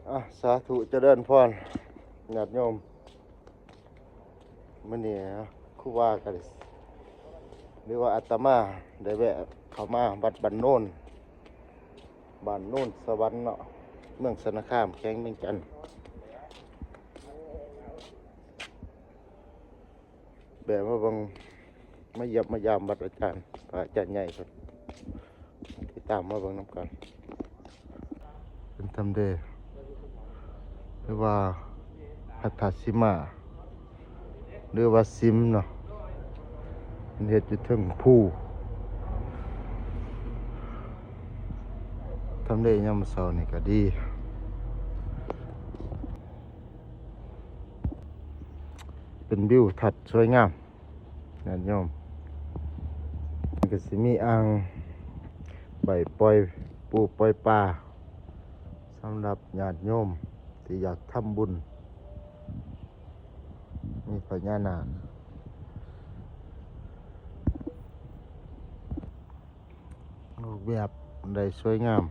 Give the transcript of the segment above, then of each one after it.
ອ່ະ ສາທຸ ຈະເລີນພອນ ຍາດໂຍມ. ມື້ນີ້ຄູບາກໍໄດ້ ຫຼືວ່າອາດຕະມາໄດ້ແວະເຂົ້າມາວັດບ້ານໂນນ ບ້ານໂນນສະຫວັນເນາະ ເມືອງຊະນະຄາມ ແຂວງວຽງຈັນ. ແບບມາເບິ່ງ ມາຢ້ຽມມາຢາມວັດອາຈານ ພະອາຈານໃຫຍ່ເພິ່ນ ຕິດຕາມມາເບິ່ງນຳກັນ. ເປັນທຳເລ ຫຼືວ່າພັດທະສີມາ ຫຼືວ່າສິມເນາະ ເພິ່ນເຮັດຢູ່ເທິງພູ. ທຳເລຍາມເຊົ້ານີ້ກໍດີ ເປັນວິວທັດສວຍງາມ ຍາດໂຍມ. ມັນກໍຊິມີອ່າງໄວ້ປ່ອຍປູປ່ອຍປາ ສຳລັບຍາດໂຍມທີ່ຢາກທຳບຸນ. ມີພະຍານາກ ອອກແບບໄດ້ສວຍງາມ.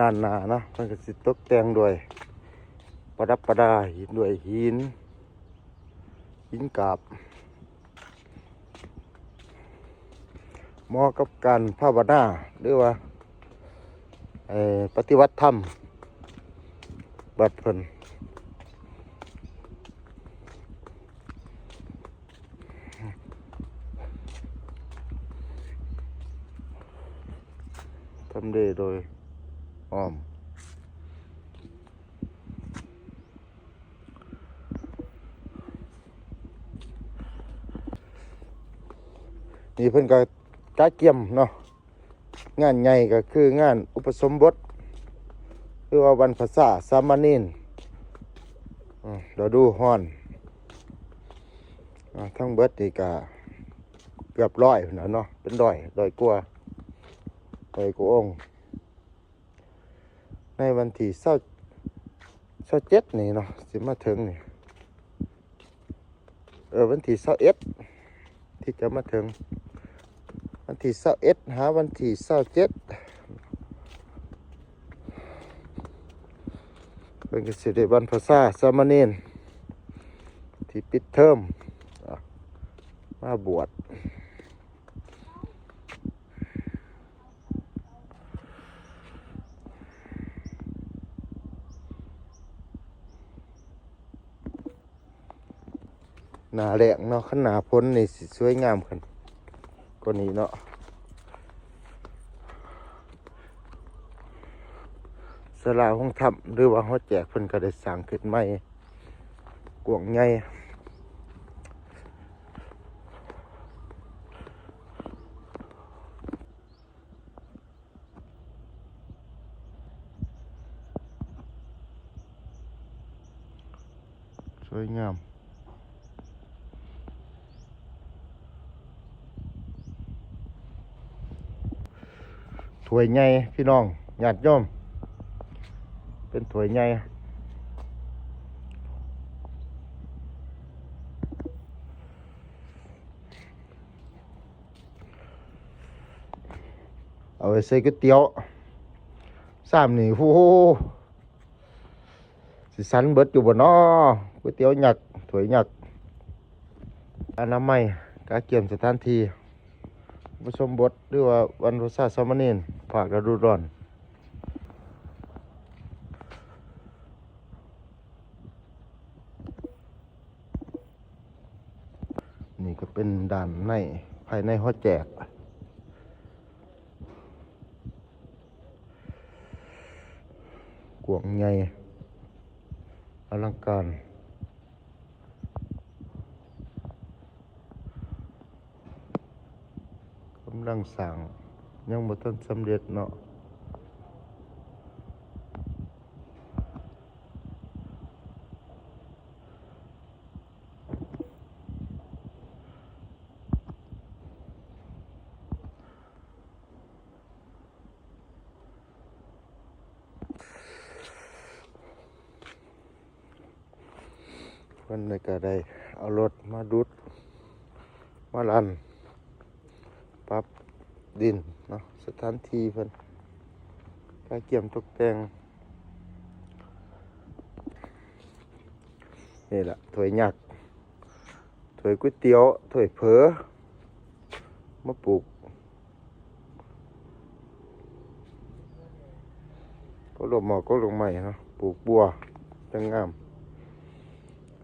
ດ້ານໜ້າເນາະ ເພິ່ນກໍຊິຕົກແຕ່ງດ້ວຍ ປະດັບປະດາດ້ວຍຫີນ ຫີນກາບ ເໝາະກັບການພາວະນາ ຫຼືວ່າ ເອີ ປະຕິບັດທຳວັດເພິ່ນ. ທຳເລໂດຍອ້ອມ ນີ້ເພິ່ນກໍກະກຽມເນາະ ງານໃຫຍ່ກໍຄືງານອຸປະສົມບົດ ຫຼືວ່າວັນພະສາສາມະເນນ ອາ ລະດູຮ້ອນ. ອາ ທັງເບິດນີ້ກໍເກືອບຮ້ອຍພຸ້ນແຫຼະເນາະ ເປັນຮ້ອຍ ຮ້ອຍກວ່າ ຮ້ອຍກວ່າອົງ. ໃນວັນທີຊາວ ຊາວເຈັດນີ້ເນາະ ຊິມາເຖິງນີ້ ເອີ ວັນທີຊາວເອັດ ທີ່ຈະມາເຖິງ ວັນທີຊາວເອັດ ຫາວັນທີຊາວເຈັດ ເພິ່ນກໍຊິໄດ້ວັນພະສາສາມະເນນທີ່ປິດເທີມ ອາ ມາບວດ. ໜ້າແລ້ງເນາະ ຄັນໜ້າຝົນນີ້ຊິສວຍງາມຂຶ້ນກວ່ານີ້ເນາະ. ສາລາໂຮງທຳ ຫຼືວ່າຫໍແຈກ ເພິ່ນກໍໄດ້ສ້າງຂຶ້ນໃໝ່ ກວ້າງໃຫຍ່. ສວຍງາມ ຖ້ວຍໃຫຍ່ພີ່ນ້ອງຍາດໂຍມ ເປັນຖ້ວຍໃຫຍ່. ເອົາໄວ້ໃສ່ກ໋ວຍຕຽວຊາມນີ້ ໂອ້ໂຫ ຊິສັນເບິດຢູ່ບໍ່ນໍ ກ໋ວຍຕຽວຍັກ ຖ້ວຍຍັກ. ອະນາໄມ ກະກຽມສະຖານທີ່ ອຸປະສົມບົດ ຫຼືວ່າວັນພະສາສາມະເນນ ພາກລະດູຮ້ອນ. ນີ້ກໍເປັນດ້ານໃນ ພາຍໃນຫໍແຈກ ກວ້າງໃຫຍ່ ອະລັງການ ກຳລັງສ້າງ ຍັງບໍ່ທັນສຳເລັດເນາະ. ແຂວ ມັນກໍໄດ້ເອົາລົດມາດຸດ ມາລັນ ປັບດິນເນາະ ສະຖານທີ່ເພິ່ນກະກຽມຕົກແຕ່ງ. ນີ້ລະ ຖ້ວຍຍັກ ຖ້ວຍກ໋ວຍຕຽວ ຖ້ວຍເຝີ ມາປູກ ກໍລວກໝໍ້ກໍລວກໄມ້ເນາະ ປູກບົວຈັ່ງງາມ.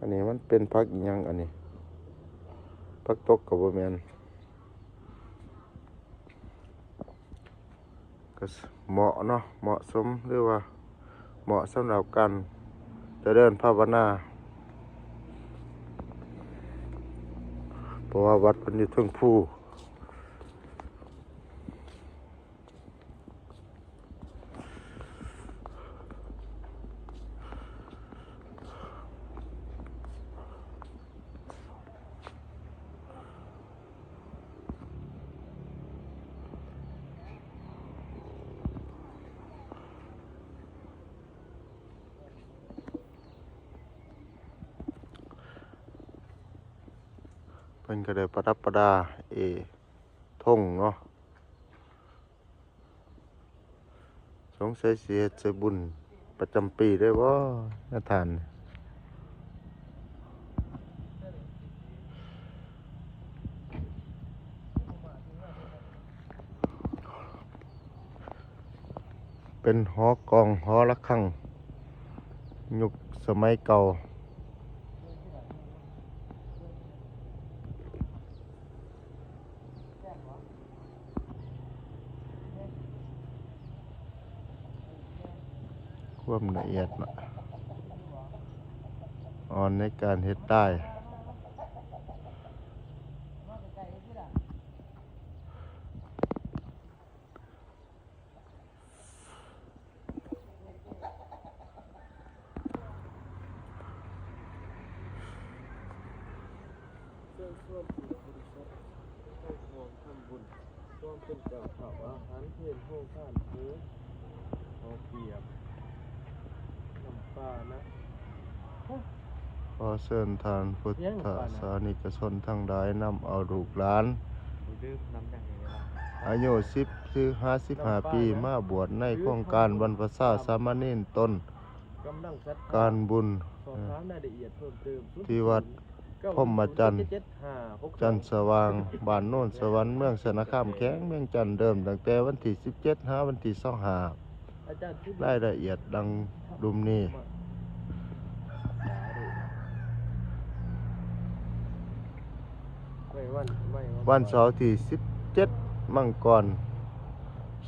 ອັນນີ້ມັນເປັນຜັກອີ່ຫຍັງອັນນີ້? ຜັກຕົກກໍບໍ່ແມ່ນ. ກໍເໝາະເນາະ ເໝາະສົມ ຫຼືວ່າເໝາະສຳລັບການຈະເດີນພາວະນາ ເພາະວ່າວັດເພິ່ນຢູ່ເທິງພູ. ເພິ່ນກໍໄດ້ປະດັບປະດາ ເອ ທົ່ງເນາະ. ສົງໄສຊິເຮັດໃສ່ບຸນປະຈຳປີໄດ້ບໍ່ ຍາທ່ານ? ເປັນຫໍກອງຫໍລະຄັງຍຸກສະໄໝເກົ່າ. ຄວາມລະອຽດເນາະ ອ່ອນໃນການເຮັດລາຍ. ເຊີນຊວນຜູ້ບໍລິສຸດ ໃຫ້ຮ່ວມທຳບຸນ ຮ່ວມເປັນເຈົ້າພາບອາຫານເພນໂຮງທານ ເພນເຂົ້າປຽກ ນ້ຳປານະ. ຂໍເຊີນທ່ານພຸດທະສານິກະຊົນທັງຫຼາຍ ນຳເອົາລູກຫຼານອາຍຸສິບຫາສິບຫ້າປີ ມາບວດໃນໂຄງການບັນພະຊາສາມະເນນຕົນ ການບຸນທີ່ວັດພົມມະຈັນ ຈັນສະຫວ່າງ ບ້ານໂນນສະຫວັນ ເມືອງໄຊນະຄາມ ແຂວງວຽງຈັນ ເລີ່ມຕັ້ງແຕ່ວັນທີສິບເຈັດ ຫາວັນທີຊາວຫ້າ. ລາຍລະອຽດດັ່ງລຸ່ມນີ້. ວັນເສົາທີສິບເຈັດ ມັງກອນ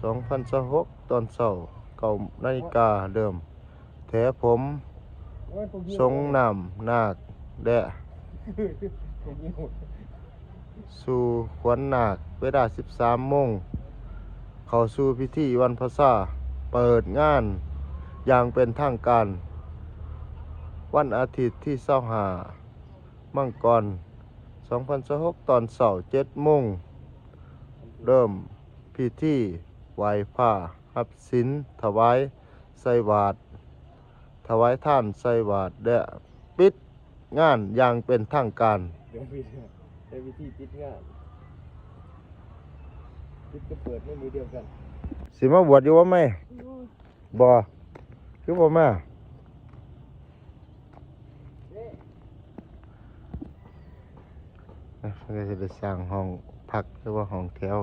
ສອງພັນຊາວຫົກ ຕອນເຊົ້າ ເກົ້ານາລິກາ ເລີ່ມແຖຜົມ ສົງນ້ຳນາກ ແລະ ສູ່ຂວັນນາກ ເວລາສິບສາມໂມງ ເຂົ້າສູ່ພິທີວັນພະຊາ ເປີດງານຢ່າງເປັນທາງການ ວັນອາທິດທີຊາວຫ້າ ມັງກອນ ສອງພັນຊາວຫົກ ຕອນເຊົ້າເຈັດໂມງ ເລີ່ມພິທີໄຫວ້ພະ ຮັບສິນ ຖະຫວາຍໃສ່ບາດ ຖະຫວາຍທານໃສ່ບາດ ແລະ ປິດງານຢ່າງເປັນທາງການ. ເປັນພິທີ ເປັນພິທີປິດງານ ປິດກັບເປີດໃນມື້ດຽວກັນ. ຊິມາບວດຢູ່ບໍ່ໄໝ? ບໍ່ ຄືບໍ່ມາ? ເພິ່ນກໍຊິໄດ້ສ້າງຫ້ອງພັກ ຫຼືວ່າຫ້ອງແຖວ.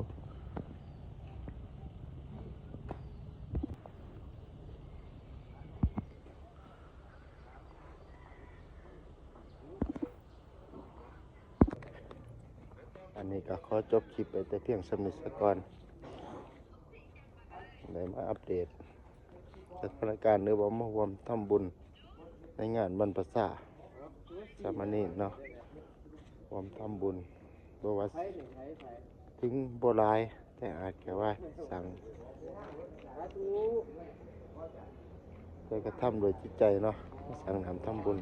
ອັນນີ້ກໍຂໍຈົບຄລິບໄປແຕ່ພຽງສ່ຳນີ້ສາກ່ອນ ໄດ້ມາອັບເດດສະຖານະການ ຫຼືວ່າມາຮ່ວມທຳບຸນໃນງານວັນພະຊາສາມະເນນເນາະ ຮ່ວມທຳບຸນ ບໍ່ວ່າເຖິງບໍ່ຫຼາຍ ແຕ່ອາດຈະວ່າສ້າງ ແຕ່ກະທຳດ້ວຍຈິດໃຈເນາະ ສ້າງນ້ຳທຳບຸນ.